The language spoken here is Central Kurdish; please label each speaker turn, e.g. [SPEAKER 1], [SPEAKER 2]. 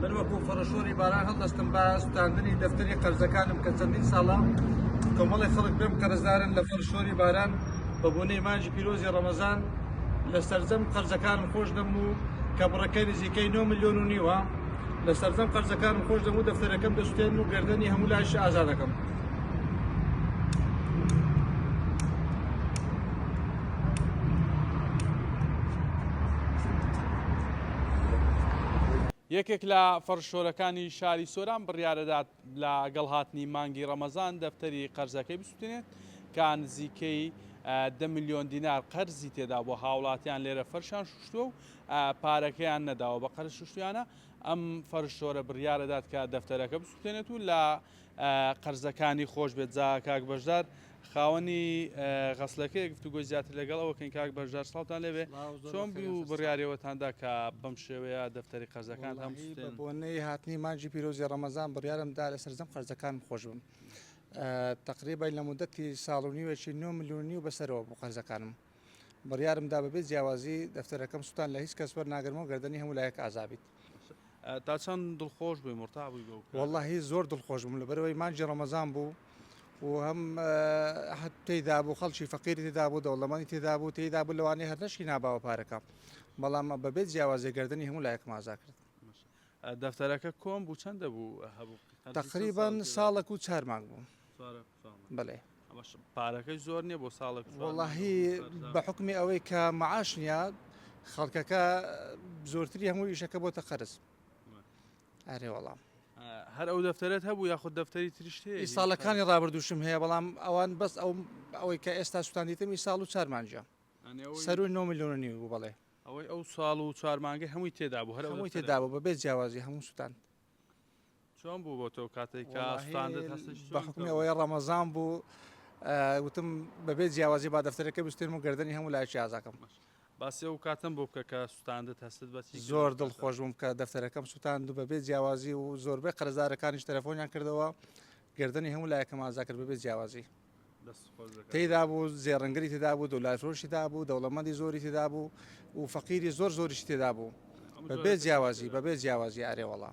[SPEAKER 1] من وەکو فەڕشۆری باران هەڵدەستم بە سوتاندنی دەفتەری قەرزەکانم کە چەندین ساڵە کۆمەڵی خەڵک پێم قەرزدارن لە فەڕشۆری باران بە بۆنەی مانگی پیرۆزی ڕەمەزان لە سەرجەم قەرزەکانم خۆش دەم و کە بڕەکەی نزیکەی 9 ملیۆن و نیوە لە سەرجەم قەرزەکانم خۆش دەم و دەفتەرەکەم دەسوتێنم و گەردەنی هەموو لایش ئازاد دەکەم.
[SPEAKER 2] یەکێک لە فەرششۆرەکانی شاری سۆران بڕیارەدات لە گەڵ هاتنی مانگی ڕەمەزان دەفتەری قەرزەکەی بسوتێنێت کە نزیکەی دە ملیۆن دینار قەرزی تێدا بووە هاوڵاتیان لێرە فەرشیان شوشتووە و پارەکەیان نەداوە بە قەرز شوشتویانە ئەم فەرششۆرە بڕیارەدات کە دەفتەرەکە بسوتێنێت و لە قەرزەکانی خۆش بێت جا کاک بەشدار خاوەنی غەسلەکەیە گفتوگۆی زیاتر لەگەڵ ئەوە کەین کاک بەشدار سڵاوتان لێبێ چۆن بوو بڕیارێوەتاندا کە بەم شێوەیە دەفتەری قەرزەکانتان بسوتێن؟
[SPEAKER 1] بە بۆنەی هاتنی مانگی پیرۆزی ڕەمەزان بڕیارم دا لە سەرجەم قەرزەکانم خۆش بم تەقریبا لە مدەتی ساڵ و نیوێکی 9 ملیۆن نیو بەسەرەوە بوو قەرزەکانم بڕیارم دا بەبێ جیاوازی دەفتەرەکەم سوتان لە هیچ کەس وەرناگرم و گەردەنی هەموو لایەک ئازابیت.
[SPEAKER 2] تا چەند دڵخۆش بووی مورتاح بووی بەو کارە؟
[SPEAKER 1] وەڵاهی زۆر دڵخۆش بووم لەبەرئەوەی مانگی ڕەمەزان بوو و هەم تێیدا بوو خەڵکی فەقیری تێدا بوو دەوڵەمەنی تێدا بوو تێیدا بوو لەوانەیە هەر نەشی ناباوە پارەکە بەڵام بەبێ جیاوازی گەردنی هەموو لایەکم ئازا کرد.
[SPEAKER 2] دەفتەرەکە کۆن بوو چەندە بوو هەبوو؟
[SPEAKER 1] تەقریبا ساڵێک و چار مانگ بوو. بەڵێ.
[SPEAKER 2] پارەکەی زۆر نییە بۆ ساڵێک؟
[SPEAKER 1] وەڵاهی بە حوکمی ئەوەی کە معاش نییە خەڵکەکە زۆرتری هەموو ئیشەکە بۆتە قەرز. ئەرێ وەڵام.
[SPEAKER 2] هەر ئەو دەفتەرەت هەبوو یاخود دەفتەری تریشت هەیە؟
[SPEAKER 1] ئی ساڵەکانی ڕابردووشم هەیە بەڵام ئەوان بەس ئەو ئەوەی کە ئێستا سوتاندیتم ئی ساڵ و چار مانگە. سەرووی 9 ملیۆن و نیو بوو بەڵێ.
[SPEAKER 2] ئەوەی ئەو ساڵ و چوار مانگەی هەمووی تێدا بوو هەر ئەو
[SPEAKER 1] هەمووی تێدا بوو بەبێ جیاوازی هەموو سوتاند.
[SPEAKER 2] چۆن بوو بۆ تۆ کاتێک کە سوتاندت هەستت چۆن
[SPEAKER 1] بە حوکمی ئەوەی ڕەمەزان بوو وتم بەبێ جیاوازی با دەفتەرەکە بستێنم و گەردەنی هەموو لایەکی ئازاکەم.
[SPEAKER 2] باسی ئەو کاتەم بۆ بکە کە سوتاندت هەستت بە چی کرد؟
[SPEAKER 1] زۆر دڵخۆش بووم کە دەفتەرەکەم سوتاند و بەبێ جیاوازی و زۆربەی قەرزارەکانیش تەلەفۆنیان کردەوە گەردەنی هەموو لایەکم ئازا کرد بەبێ جیاوازی. تێدا بوو زێڕنگری تێدا بوو دۆلارفرۆشی تێدا بوو دەوڵەمەندی زۆری تێدا بوو و فەقیری زۆر زۆریش تێدا بوو بەبێ جیاوازی بەبێ جیاوازی ئارێ وەڵا.